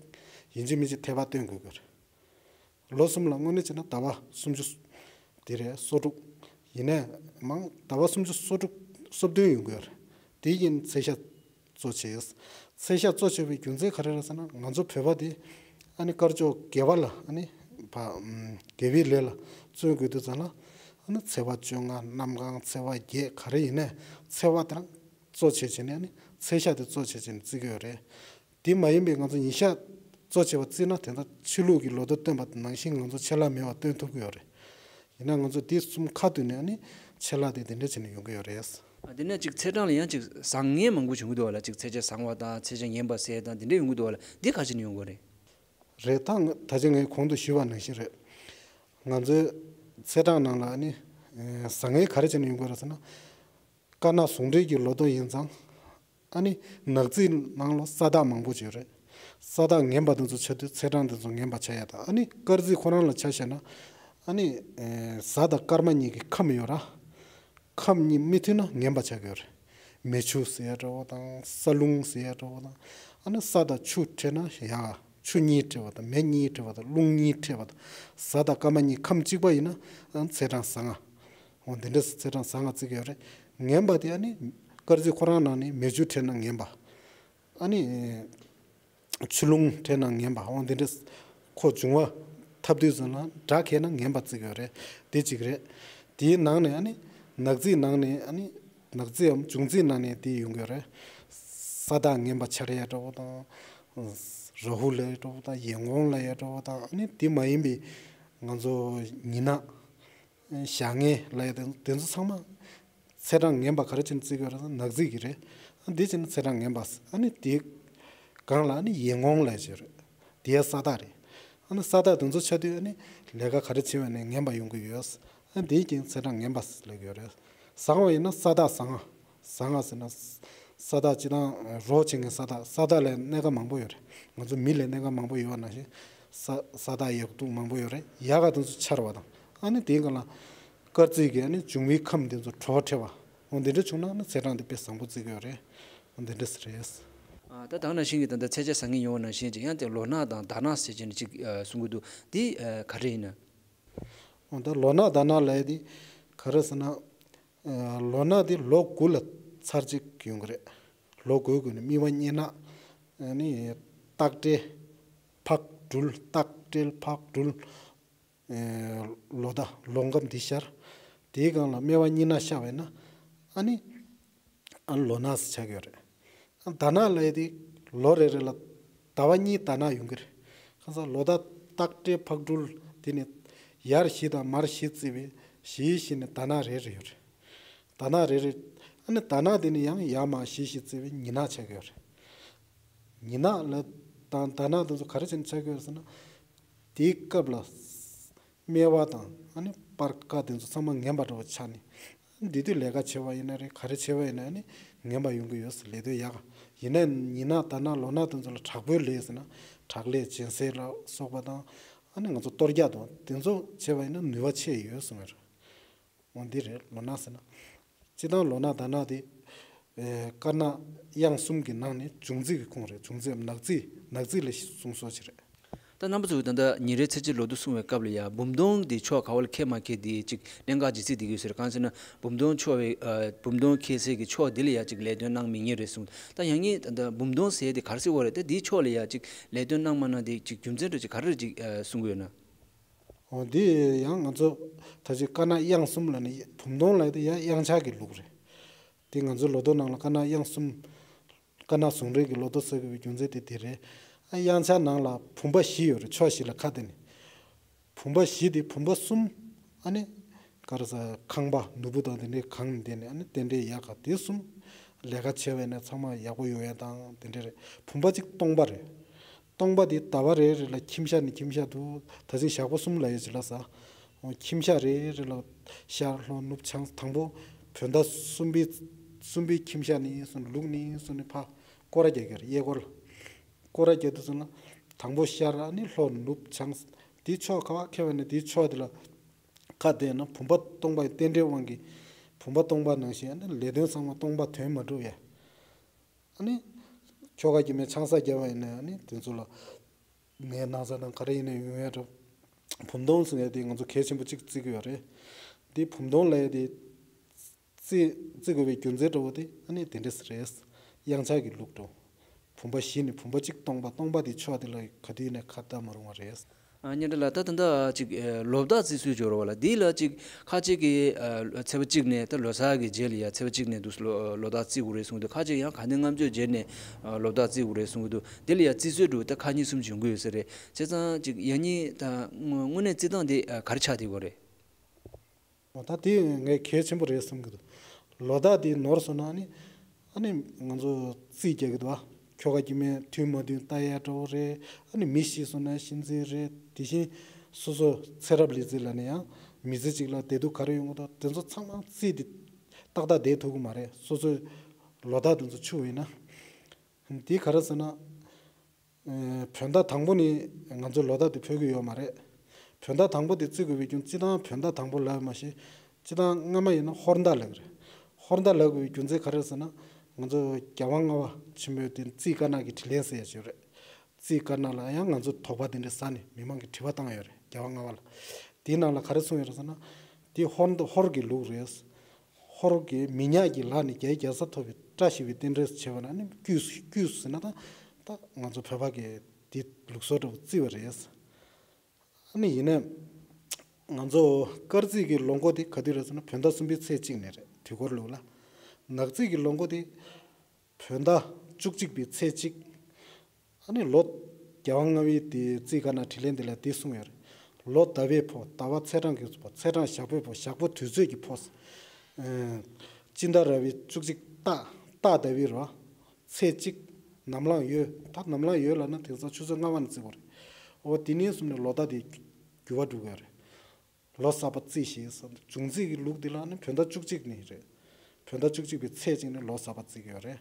ཡིན་གཅིག་མིན་གཅིག་འཐེབ་པ་སྟོན་དགོས་ཀྱི་རེད། ལོ་གསུམ་ལ་དངོས་གནས་བྱས་ན་ཟླ་བ་སུམ་ཅུ་དེ་རེད་སོ་དྲུག་ཡིན་ནའི་མང་ཟླ་བ་སུམ་ཅུ་སོ་དྲུག་སོ་བདུན་ཡོང་གི་ཡོད་རེད། དེ་ཡིན་ཚེས་ཞག་གཙོ་ཆེ། ཚེས་ཞག་གཙོ་ཆེ་བའི་རྒྱུ་མཚན་ག་རེ་རེད་ཟེར་ན་ང་ཚོ་བོད་པ་དེ་ཨ་ནི་དཀར་ཕྱོགས་དགེ་བ་ལ་ཨ་ནི་བ་དགེ་བའི་ལས་ལ་བརྩོན་དགོས་དུས་ཙམ་ལ་ཨ་ནི་ཚེས་པ་བཅོ་ལྔ་གནམ་གང་ཚེས་པ་བརྒྱད་ག་རེ་ཡིན་ནའི་ཚེས་པ་དེ་རང་གཙོ་ཆེ་བྱས་ནས་ཨ་ནི་ཚེས་ཞག་དེ་གཙོ་ཆེ་བྱས་ནས་བརྩི་གི་ཡོད་རེད། དེ་མ་ཡིན་པའི་ང་ཚོ་ཉིན་ཞག་གཙོ་ཆེ་བ་བརྩིས་ན་དེ་འདྲ་ཕྱི་ལུགས་ཀྱི་ལོ་ཐོ་སྟོན་པ་ནང་བཞིན་ང་ཚོ་ཆད་ལྷག་མེད་པ་སྟོན་ཐུབ་ཀྱི་ཡོད་རེད། ཡིན་ན་ང་ཚོ་འདི་གསུམ་ཁ་བསྡུས་ནས་ཨ་ནི་ཆད་ལྷག་དེ་དེ་འདྲ་བྱས་ནས་ཡོང་གི་ཡོད་རེད། ཨ་དེ་ནས་ཅིག་ཚེས་གྲངས་ལ་ཡང་ཅིག་བཟང་ངན་མང་པོ་བྱུང་གི་འདུག་བ་ལ། ཅིག་ཚེས་ཆ་བཟང་བ་དང་ཚེས་ཆ་ངན་པ་ཟེར་དང་དེ་འདྲ་ཡོང་གི་འདུག་བ་ལ། འདི་ག་བྱས་ནས་ཡོང་གི་རེད། རེད་ད་ང་ད་ཆ་ངས་གོང་དུ་ཞུས་པ་ནང་བཞིན་རེད། ང་ཚོའི་ཚེས་གྲངས་ནང་ལ་ཨ་ནི་ཨེ་བཟང་ངན་ག་རེ་བྱས་ནས་ཡོང་གི་རེད་ཟེར་ན། དཀར་ནག་ཟུང་འབྲེལ་གྱི་ལོ་ཐོ་ཡིན་ཙང་། ཨ་ནི་ནག་རྩིས་ནང་ལ་ས་བདག་མང་པོ་ཅིག་ཡོད་རེད། ས་བདག་ངན་པ་དེ་ཚོ་ཆགས་དུས་ཚེས་གྲངས་དེ་ཚོ་ངན་པ་ཆགས་ཡ་དང་ཨ་ནི་དཀར་རྩིས་ཁོ་རང་ལ་ཆ་བཞག་ན། ཨ་ནི་ཨེ་གཟའ་དང་སྐར་མ་གཉིས་ཀྱི་ཁམས་ཡོད་ར། ཁམས་གཉིས་མི་མཐུན་ན་ངན་པ་ཆགས་ཀྱི་ཡོད་རེད། མེ་ཆུ་ཟེར་ཡ་འདྲ་བོ་དང་ས་རླུང་ཟེར་ཡ་འདྲ་བོ་དང་། ཨ་ནི་ས་དང་ཆུ་འཕྲད་ན་ཡག་ཆུ་གཉིས་འཕྲད་པ་དང་མེ་གཉིས་འཕྲད་པ་དང་རླུང་གཉིས་འཕྲད་པ་དང་གཟའ་དང་སྐར་མ་གཉིས་ཁམས་གཅིག་པ་ཡིན་ན་ཨ་ཚེས་གྲངས་བཟང་ང་། འོ་འདི་འདྲ་ཚེས་གྲངས་བཟང་ང་བརྩི་གི་ཡོད་རེད། ངན་པ་དེ་ཨ་ནི་སྐར་རྩིས་ཁོ་རང་ནང་ནས་མེ་ཆུ་འཕྲད་ན་ངན་པ། ཨ་ནི་ཆུ་རླུང་འཕྲད་ན་ངན་པ་འོ་འདི་འདྲ་ཁོ་འབྱུང་བ་ཐབས་དུས་ཙམ་ལ་དགྲ་ཁེལ་ན་ངན་པ་བརྩི་གི་ཡོད་རེད། དེ་གཅིག་རེད། དེའི་ནང་ནས་ཨ་ནི་ནག་རྩིས་ནང་ནས་ཨ་ནི་ནག་རྩིས་འམ་འབྱུང་རྩིས་ནང་ནས་དེ་ཡོང་གི་ཡོད་རེད། ས་བདག་ངན་པ་ཆགས་ཡ་འདྲ་བོ་དང་། རཱ་ཧུ་ལབ་ཡ་འདྲ་བོ་དང་ཡེ་ངོང་ལབ་ཡ་འདྲ་བོ་དང་ཨ་ནི་དེ་མ་ཡིན་པའི་ང་ཚོ་ཉི་ནག་ཞག་ངན་ལབ་ཡ་དེ་དེ་ཚོ་ཚང་མ་ཚེས་གྲངས་ངན་པ་ག་རེ་བྱས་ནས་བརྩི་གི་ཡོད་རེད་ཟེར་ན་ནག་རྩིས་ཀྱི་རེད། ཨ་འདི་བྱས་ན་ཚེས་གྲངས་ངན་པ་ཟེར། ཨ་ནི་དེའི་སྒང་ལ་ཨ་ནི་ཡེ་ངོང་ལབ་ཡ་ཅིག་ཡོད་རེད། དེ་ཡ་ས་བདག་རེད། ཨ་ནི་ས་བདག་དེ་ཚོ་ཆགས་དུས་ཨ་ནི་ལས་ཀ་ག་རེ་བྱེད་པ་ནས་ངན་པ་ཡོང་གི་ཡོད་ཟེར། ཨ་འདིའི་རྐྱེན་ཚེས་གྲངས་ངན་པ་ཟེར་ལབ་ཀྱི་ཡོད་རེད། བཟང་བ་ཡིན་ན་ས་བདག་བཟང་ང་། བཟང་ང་ཟེར་ན། ས་བདག་སྤྱིར་བཏང་རོགས་བྱེད་མཁན་ས་བདག་ས་བདག་ལ་གནད་འགག་མང་པོ་ཡོད་རེད། ང་ཚོ་མི་ལ་གནད་འགག་མང་པོ་ཡོད་པ་ནང་བཞིན། ས་ས་བདག་ཡག་སྡུག་མང་པོ་ཡོད་རེད། ཡག་ག་དེ་ཚོ་ཆར་བ་དང་། ཨ་ནི་དེའི་སྒང་ལ། སྐར་རྩིས་ཀྱི་ཨ་ནི་འབྱུང་བའི་ཁམས་དེ་ཚོ་དྲོ་བ་འཕྲད་པ། འོ་འདི་འདྲ་བྱུང་ན་ཨ་ནི་ཚེས་གྲངས་དེ་དཔེ་བཟང་པོ་བརྩི་གི་ཡོད་རེད། འོ་འདི་འདྲ་ཟེར་རེད། ཨ་ད་དེ་ནང་བཞིན་གྱི་ད་ལྟ་ཚེས་ཆ་བཟང་ངན་ཡོང་བ་ནང་བཞིན་ཅིག་ཡང་དེ་ལོ་ནག་དང་ཟླ་ནག་ཟེར་གྱི་ནི་ཅིག་ཨ་གསུང་གི་འདུག་འདི་ཨ་ག་རེ་ཡིན་ན། འོ་ད་ལོ་ནག་ཟླ་ནག་ལབ་ཡ་དེ་ག་རེ་ཟེར་ན། ཨ་ལོ་ནག་དེ་ལོ་དགུ་ལ་ཚར་གཅིག་ཡོང་གི་རེད། ལོ་དགུའི་སྒོ་ནས་སྨེ་བ་གཉིས་ནག་ཨ་ནི་སྟག་སྤྲེལ། ཕག་སྦྲུལ། སྟག་སྤྲེལ་ཕག་སྦྲུལ། ཨེ་ལོ་ཟླ་ལོ་འགའ་འདི་ཤར། དེའི་སྒང་ལ་སྨེ་བ་གཉིས་ནག་ཤར་བས་ན་ཨ་ནི་ཨ་ལོ་ནག་ཟེར་ཆགས་ཀྱི་ཡོད་རེད། ཨ་ཟླ་ནག་ལབ་ཡ་དེ་ལོ་རེ་རེ་ལ་ཟླ་བ་གཉིས་ཟླ་ནག་ཡོང་གི་རེད། ཁ་སང་ལོ་ཟླ་སྟག་སྤྲེལ་ཕག་གྲུལ་དེ་ནི་ཡར་བཞི་དང་མར་བཞི་བརྩིས་པའི་བཞི་བཞི་ནི་ཟླ་ནག་རེ་རེ་ཡོད་རེད། ཟླ་ནག་རེ་རེ། ཨ་ནི་ཟླ་ནག་དེ་ནི་ཡང་ཡར་མར་བཞི་བཞི་བརྩིས་པའི་ཉི་ནག་ཆགས་ཀྱི་ཡོད་རེད། ཉི་ནག་ལ་དང་ཟླ་ནག་དེ་ཚོ་ག་རེ་བྱས་ནས་ཆགས་ཀྱི་ཡོད་རེད་ཟེར་ན། དེའི་སྐབས་ལ་སྨེ་བ་དང་ཨ་ནི་སྤར་ཁ་དེ་ཚོ་ཚང་མ་ངན་པ་འདྲ་བོ་ཆགས་ནས། འདི་དུས་ལས་ཀ་བྱེད་པ་ཡིན་ན་རེད་ག་རེ་བྱེད་པ་ཡིན་ན་ཨ་ནི་ངན་པ་ཡོང་གི་ཡོད་ཟེར་ལས་དོན་ཡག་ཡིན་ན་ཉི་ནག་ཟླ་ནག་ལོ་ནག་དེ་ཚོ་ལ་དྲག་པོའི་ལས་ཟེར་ན་དྲག་ལས་སྦྱིན་སྲེག་ལ་སོགས་པ་དང་ཨ་ནི་ང་ཚོ་གཏོར་རྒྱག་དང་དེ་ཚོ་བྱེད་པ་ཡིན་ན་ནུས་པ་ཆེ་ཡོད་གསུངས་པ་རེད། འོ་འདི་རེད་ལོ་ནག་ཟེར་ན། སྤྱིར་བཏང་ལོ་ནག་ཟླ་ནག་དེ། ཨེ་དཀར་ནག་གཡང་གསུམ་གྱི་ནང་ནས་འབྱུང་རྩིས་ཀྱི་ཁོངས་རེད། འབྱུང་རྩིས་ནག་རྩིས་ནག་རྩིས་ལ་གསུངས་སོ་ཅི་རེད། ད་རྣམ་པ་ཚོས་ད་ལྟ་ཉིན་རེའི་ཚེས་བཅད་ལོ་ཐོ་གསུང་བའི་སྐབས་ལ་ཡ་འབུམ་སྟོང་དེ་ཕྱོགས་ག་བ་ལ་འཁེལ་མ་འཁེལ་དེ་ཅིག་གནད་འགག་ཇི་སྲིད་དེ་གི་ཟེར་གང་ཟེར་ན་འབུམ་སྟོང་ཕྱོགས་བའི་ཨ་འབུམ་སྟོང་འཁེལ་སའི་གི་ཕྱོགས་དེ་ལ་ཡ་ཅིག་ལས་དོན་གནང་མི་ཉན་རེད་གསུངས། ད་ཡང་ངས་ད་ལྟ་འབུམ་སྟོང་ཟེར་དེ་ག་རེ་ཟེར་བ་རེད། ད་དེའི་ཕྱོགས་ལ་ཡ་ཅིག་ལས་དོན་གནང་མ་གནང་དེ་ཅིག་རྒྱུ་མཚན་འདྲ་ཅིག་ག་རེ་ཅིག་ཨ་གསུང་གི་ཡོད་ན། འོ་འདི་ཡང་ང་ཚོ་ད་ཅིག་དཀར་ནག་གཡང་གསུམ་ལ་ནི་འབུམ་སྟོང་ལ་དེ་ཡང་གཡང་ཆགས་ཀྱི་ལུགས་རེད། དེ་ང་ཚོའི་ལོ་ཐོ་ནང་ལ་དཀར་ནག་དབྱངས་གསུམ། དཀར་ནག་ཟུང་འབྲེལ་གྱི་ལོ་ཐོ་ཟེར་དགོས་པའི་རྒྱུ་མཚན་དེ་དེ་རེད། ཨ་དབྱངས་འཆར་ནང་ལ་བུམ་པ་བཞི་ཡོད་རེད། ཕྱོགས་བཞི་ལ་ཁ་བསྟན་ནས། བུམ་པ་བཞི་དེ་བུམ་པ་གསུམ། ཨ་ནི་ག་རེ་ཟ། ཁང་པ་ནོར་བུ་དང་དེ་འདྲའི་གང་ནས་བསྡད་ནས། ཨ་ནི་རྟེན་འབྲེལ་ཡག་ག་དེ་གསུམ། ལས་ཀ་བྱས་པ་ཡིན་ན་ཚང་མ་ཡག་པོ་ཡོང་ཡ་དང་དེ་འདྲ་རེད། བུམ་པ་གཅིག་སྟོང་པ་རེད། སྟོང་པ་དེ་ཟླ་བ་རེ་རེ་ལ་ཁྱིམ་ཤ་ནས་ཁྱིམ་ཤ་དུ། ད་ཅིག་ཞག་པོ་གསུམ་ལ་ཡོད་ཅིག་ལ་ཟ། ཁྱིམ་ཤ་རེ་རེ་ལ་ཤར་ལྷོ་ནུབ་བྱང་། དང་པོ་བོད་ཟླ་གསུམ་པའི་གསུམ་པའི་ཁྱིམ་ཤ་ནས་སོང་ལུག་ནས་སོང་ནས་ཕར་སྐོར་ར་རྒྱག་གི་རེད། གཡས་སྐོར་ལ། སྐོར་ར་རྒྱག་དུས་ཙམ་ལ་དང་པོ་ཤར། ཨ་ནི་ལྷོ་ནུབ་བྱང་། དེའི་ཕྱོགས་ག་བ་ཁེལ་བ་ནས་དེའི་ཕྱོགས་དེ་ལ་ཁ་བསྡད་ན་བུམ་པ་སྟོང་པ་ཡི་རྟེན་འབྲེལ་དབང་གིས་བུམ་པ་སྟོང་པ་ནང་བཞིན། ཨ་ནི་ལས་དོན་ཚང་མ་སྟོང་པ་དོན་མ་འགྲུབ་ཡ། ཨ་ནི་ཁྱོ་ག་སྐྱེ་མེད་ཆང་ས་བརྒྱབ་པ་ཡིན་ན། ཨ་ནི་དེ་ཚོ་ལ་ནད་ན་ཚ་དང་ག་རེ་ཡིན་ན་ཡོང་ཡ་འགྲོ། བུམ་སྟོང་ཟེར་ཡ་དེ་ང་ཚོ་གལ་ཆེན་པོ་གཅིག་བརྩི་གི་ཡོད་རེད། དེ་བུམ་སྟོང་ལབ་ཡ་དེ་བརྩི་བརྩི་དགོས་པའི་རྒྱུ་མཚན་འདྲ་བོ་དེ་ཨ་ནི་དེ་འདྲས་རེད། དབྱངས་འཆར་གྱི་ལུགས་འགྲོ། བུམ་པ་བཞི་ནི་བུམ་པ་གཅིག་སྟོང་པ། སྟོང་པ་དེ་ཕྱོགས་དེ་ལ་ག་དུས་ནས་ཁ་བརྡ་མ་རུང་བ་རེད། ཨ་ཉེ་འདྲ་ལ། ད་ད་ལྟ་ཅིག་ཨ་ལོ་རྟགས་བརྩི་སྲོལ་འབྱོར་བ་ལ། འདི་ལ་ཅིག་ཁ་ཅིག་གིས་ཨ་ཚེས་པ་གཅིག་ནས། ད་ལོ་གསར་གྱི་རྗེས་ལ་ཡ་ཚེས་པ་གཅིག་ནས་འདུག་ལོ་ལོ་རྟགས་བརྩི་དགོས་རེད་གསུང་གི་འདུག་ཁ་ཅིག་ཡང་ག་ནས་ལྔ་མཆོད་རྗེས་ནས་ཨ་ལོ་རྟགས་བརྩི་དགོས་རེད་གསུང་གི་འདུག་འདི་ལ་ཡ་བརྩི་སྲོལ་འདྲ་བོ་ད་ཁག་གཉིས་གསུམ་འབྱུང་གི་ཡོད་ས་རེད། བྱས་ཙང་ཅིག་ཡང་སྙིང་ད་དངོས་གནས་བརྩི་སྟངས་དེ་ཨ་ག་རེ་ཆགས་བསྡད་ཡོད་རེད། འོ་ད་དེ་ངས་གལ་ཆེན་པོ་རེད་བསམ་གྱི་འདུག་ལོ་རྟགས་དེ་ནོར་སོང་ན་ནི། ཨ་ནི་ང་ཚོ་རྩིས་རྒྱག་གི་འདུག་བ། ཁྱོ་ག་སྐྱེ་མེད་མཐུན་མ་མཐུན་ལྟ་ཡ་འདྲ་བོ་རེད། ཨ་ནི་མི་ཤི་སོང་ན་གཤིན་རྩིས་རེད། དེ་བཞིན་སོ་སོ་ཚེ་རབས་ལུས་རྩིས་ལབ་ནས་ཡང་མི་ཚེ་གཅིག་ལ་བདེ་སྡུག་ག་རེ་ཡོང་གི་འདུག་དེ་ཚོ་ཚང་མ་རྩིས་དེ་ཏག་ཏག་བསྡད་ཐུབ་ཀྱི་མ་རེད། སོ་སོའི་ལོ་རྟགས་དེ་ཚོ་འཆུ་བ་ཡིན་ན། དེ་ག་རེ་ཟེར་ན། ཨེ། བོད་ཟླ་དང་པོ་ནི་ང་ཚོའི་ལོ་རྟགས་དེ་ཕོག་གི་ཡོད་མ་རེད། བོད་ཟླ་དང་པོ་དེ་བརྩི་དགོས་པའི་རྒྱུ་མཚན། སྤྱིར་བཏང་བོད་ཟླ་དང་པོ་ལབ་མ་ཤེས། སྤྱིར་བཏང་སྔ་མ་ཡིན་ན་ཧོར་ཟླ་ལབ་ཀྱི་རེད། ཧོར་ཟླ་ལབ་དགོས་པའི་རྒྱུ་མཚན་ག་རེ་རེད་ཟེར་ན། ང་ཚོ་རྒྱལ་དབང་ལྔ་པ་ཆེན་པོའི་དེ་རྩིས་དཀར་ནག་གི་དྲིན་ལན་ཟེར་ཡ་ཅིག་ཡོད་རེད། རྩིས་དཀར་ནག་ལ་ཡང་ང་ཚོ་དོགས་པ་དེ་འདྲ་ཟ་ནས་མི་མང་གིས་དྲི་བ་བཏང་ཡོད་རེད། རྒྱལ་དབང་ལྔ་པ་ལ། དེའི་ནང་ལ་ག་རེ་གསུངས་ཡོད་རེད་ཟེར་ན། དེ་ཧོར་ཧོར་གྱི་ལུགས་རེད། ཧོར་གྱི་མི་ཉག་གི་ལག་ནས་རྒྱལ་རྒྱལ་ས་ཐོབ་པའི་བཀྲ་ཤིས་པའི་རྟེན་འབྲེལ་བྱས་པ་ན་ནི་དཀྱུས་སུ་དཀྱུས་སུ་ཟེར་ན་ད་ད་ང་ཚོ་བོད་པ་གི་དེ་ལུགས་སྲོལ་འདྲ་བོ་བརྩི་བ་རེད། ཨ་ནི་ཡིན་ནའི་ང་ཚོ་སྐར་རྩིས་ཀྱི་ལོ་འགོ་དེ་ག་དུས་རེད་ཟེར་ན། བོད་ཟླ་གསུམ་པའི་ཚེས་གཅིག་ནས་རེད། དུས་འཁོར་ལུགས་ལ། ནག་རྩིས་ཀྱི་ལོ་འགོ་དེ་བོད་ཟླ་བཅུ་གཅིག་པའི་ཚེས་གཅིག་ཨ་ནི་ལོ། རྒྱལ་དབང་ལྔ་པའི་དེ་རྩིས་དཀར་ནག་དྲིན་ལན་དེ་ལ་དེ་གསུངས་ཡོད་རེད། ལོ་ཟླ་བས་འཕོ། ཟླ་བ་ཚེས་གྲངས་ཀྱིས་འཕོ། ཚེས་གྲངས་ཞག་པོས་འཕོ། ཞག་པོ་དུས་ཚོད་ཀྱིས་འཕོ། ཨེ། སྤྱི་ཟླ་ར་བའི་བཅུ་གཅིག་སྟག་སྟག་ཟླ་བའི་རོ། ཚེས་གཅིག་ནམ་ལངས་ཡོས། ད་ནམ་ལངས་ཡོས་ལབ་ན་དེང་སང་ཆུ་ཚོད་ལྔ་པ་ནས་བརྩི་དགོས་རེད། འོ་དེ་ནས་བཟུང་ནས་ལོ་ཟླ་དེ་འགྱུར་བ་འགྲོ་གི་ཡོད་རེད། ལོ་གསར་པ་རྩིས་ཞེས་ཟེར། འབྱུང་རྩིས་ཀྱི་ལུགས་འདི་ལ་ནི་བོད་ཟླ་བཅུ་གཅིག་ནས་རེད། བོད་ཟླ་བཅུ་གཅིག་པའི་ཚེས་གཅིག་ནས་ལོ་གསར་པ་རྩི་གི་ཡོད་རེད།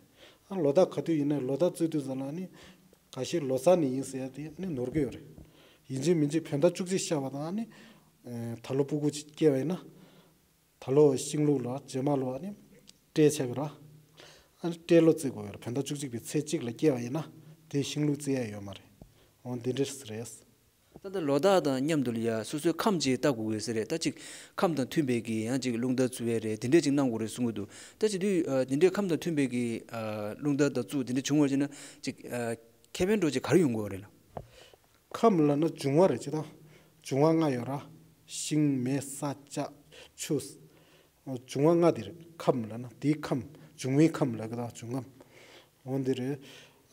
ཨ་ལོ་ཟླ་ག་དུས་ཡིན་ནའི་ལོ་ཟླ་རྩི་དུས་ཙམ་ལ་ནི་འགའ་ཤས་ལོ་གསར་ནས་ཡིན་ཟེར་ཡ་དེ་ནི་ནོར་གི་ཡོད་རེད། ཡིན་གཅིག་མིན་གཅིག་བོད་ཟླ་བཅུ་གཅིག་ཤར་བ་དང་ནི་ད་ལོ་སྤུ་གུ་ཅིག་སྐྱེས་པ་ཡིན་ན། ད་ལོ་ཤིང་ལུག་ལ་རྗེས་མ་ལོ་ནི་སྤྲེལ་ཆགས་པའི་ར། ཨ་ནི་སྤྲེལ་ལོ་རྩི་དགོས་ཡོད་རེད། བོད་ཟླ་བཅུ་གཅིག་པའི་ཚེས་གཅིག་ལ་སྐྱེས་པ་ཡིན་ན་དེ་ཤིང་ལུག་རྩི་ཡ་ཡོད་མ་རེད། འོ་འདི་འདྲས་རེད། ད་ལྟ་ལོ་རྟགས་དང་མཉམ་དུ་ལ་ཡ་སོ་སོའི་ཁམས་ཅིག་བལྟ་དགོས་ཀྱི་ཟེར་རེད། ད་ཅིག་ཁམས་དང་མཐུན་པའི་གི་ཡང་ཅིག་རླུང་རྟ་བརྩི་བས་རེད། དེ་འདྲས་ཅིག་གནང་དགོས་རེད་གསུང་གི་འདུག་ད་བྱེད་དུས་ཨ་དེ་འདྲས་ཁམས་དང་མཐུན་པའི་གི་ཨ་རླུང་རྟ་དང་བརྩི་དེ་འདྲས་བྱུང་བ་ཅིག་ན་ཅིག་ཨ་ཁེ་ཕན་འདྲ་ཅིག་ག་རེ་ཡོང་གི་ཡོད་རེད་ལ། ཁམས་ལབ་ན་འབྱུང་བ་རེད། ཅི་ད་འབྱུང་བ་ལྔ་ཡོད་ར། ཤིང་མེ་ས་ལྕགས་ཆུ། འབྱུང་བ་ལྔ་དེ་རེད། ཁམས་ལབ་ན་དེའི་ཁམས་འབྱུང་བའི་ཁམས་ལབ་གི་ད་འབྱུང་ཁམས། འོ་འདི་རེད།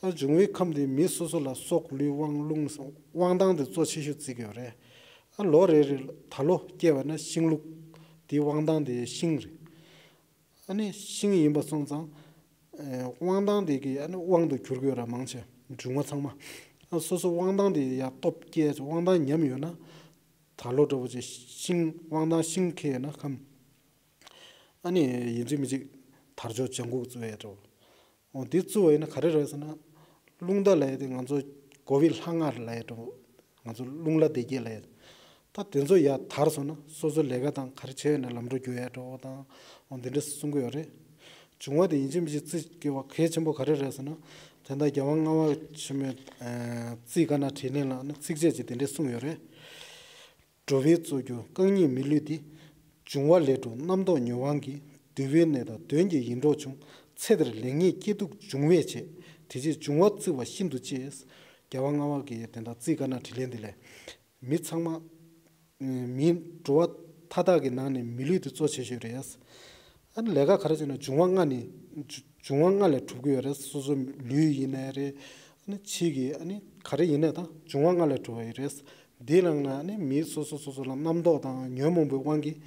ཨ་འབྱུང་བའི་ཁམས་དེ་མི་སོ་སོ་ལ་སྲོག་ལུས་དབང་རླུང་དབང་ཐང་དེ་གཙོ་ཆེ་ཤོས་བརྩི་གི་ཡོད་རེད། ཨ་ལོ་རེ་རེ་ད་ལོ་སྐྱེས་པ་ན་ཤིང་ལུག་དེའི་དབང་ཐང་དེ་ཤིང་རེད། ཨ་ནི་ཤིང་ཡིན་པ་སོང་ཙང་། ཨེ་དབང་ཐང་དེ་གི་ཨ་ནི་དབང་དུ་གྱུར་གི་ཡོད་ར་མང་ཆེ་འབྱུང་བ་ཚང་མ། ཨ་སོ་སོ་དབང་ཐང་དེ་ཡ་སྟོབས་སྐྱེས་དབང་ཐང་ཉམས་ཡོད་ན། ད་ལོ་འདྲ་བོ་ཅིག་ཤིང་དབང་ཐང་ཤིང་ཁེལ་ཡོད་ན་ཁམས། ཨ་ནི་ཡིན་གཅིག་མིན་གཅིག་དར་ལྕོག་ལྗང་གུ་བཙུགས་ཡས་འདྲ་བོ། འོ་འདི་བཙུགས་པ་ཡིན་ན་ག་རེ་རེད་ཟེར་ན། རླུང་རྟ་ལབ་ཡས་དེ་ང་ཚོ་འགོ་བའི་ལྷ་ལྔ་ལབ་ཡས་འདྲ་བོ། ང་ཚོ་རླུང་ལྷ་སྡེ་བརྒྱད་ལབ་ཡས། ད་དེ་ཚོ་ཡར་དར་སོང་ན་སོ་སོའི་ལས་ཀ་དང་ག་རེ་བྱས་ཡོད་ན་ལམ་འགྲོ་རྒྱུག་ཡས་འདྲ་བོ་དང་། འོ་འདི་འདྲ་གསུང་གི་ཡོད་རེད། འབྱུང་བ་དེ་ཡིན་གཅིག་མིན་གཅིག་རྩིས་དགོས་པ་གལ་ཆེན་པོ་ག་རེ་རེད་ཟེར་ན། དེ་འདྲ་རྒྱལ་དབང་ལྔ་པ་ཆེན་མོའི་ཨ་རྩིས་དཀར་ནག་དྲིན་ལན་ལ་ནི་ཚིགས་བཅད་ཅིག་དེ་འདྲས་གསུངས་ཡོད་རེད། འགྲོ་བའི་གཙོ་རྒྱུ་རྐང་གཉིས་མི་ལུས་འདི། འབྱུང་བ་ལས་གྲུབ་རྣམ་རྟོག་ཉོན་དབང་གིས། འདུལ་བའི་གནས་དང་གདོན་གྱི་ཡིད་འཕྲོག་བྱུང་། ཚེ་འདིར་ལེགས་ཉེས་སྐྱིད་སྡུག་འབྱུང་བས་བྱས། དེ་ཕྱིར་འབྱུང་བ་བརྩི་བ་ཤིན་ཏུ་གཅེས། རྒྱལ་དབང་ལྔ་པ་གིས་དེ་འདྲ་རྩིས་དཀར་ནག་དྲིན་ལན་འདི་ལས། མི་ཚང་མ། མི་འགྲོ་བ་མཐའ་དག་གི་ནང་ནས་མི་ལུས་དེ་གཙོ་ཆེ་ཤོས་རེད། ཨ་ནི་ལས་ཀ་ག་རེ་བྱས་ན་འབྱུང་བ་ལྔ་ནི། འབྱུང་བ་ལྔ་ལས་གྲུབ་ཀྱི་ཡོད་རེད། སོ་སོའི་ལུས་ཡིན་ནའི་རེད། ཨ་ནི་ཕྱི་གི་ཨ་ནི་ག་རེ་ཡིན་ནའི་ད་འབྱུང་བ་ལྔ་ལས་གྲུབ་པ་ཡིན་རེད། འདི་ལ་ན་ཨ་ནི་མི་སོ་སོ་སོ་སོ་ལ་རྣམ་རྟོག་དང་ཉོན་མོངས་པའི་དབང་གིས་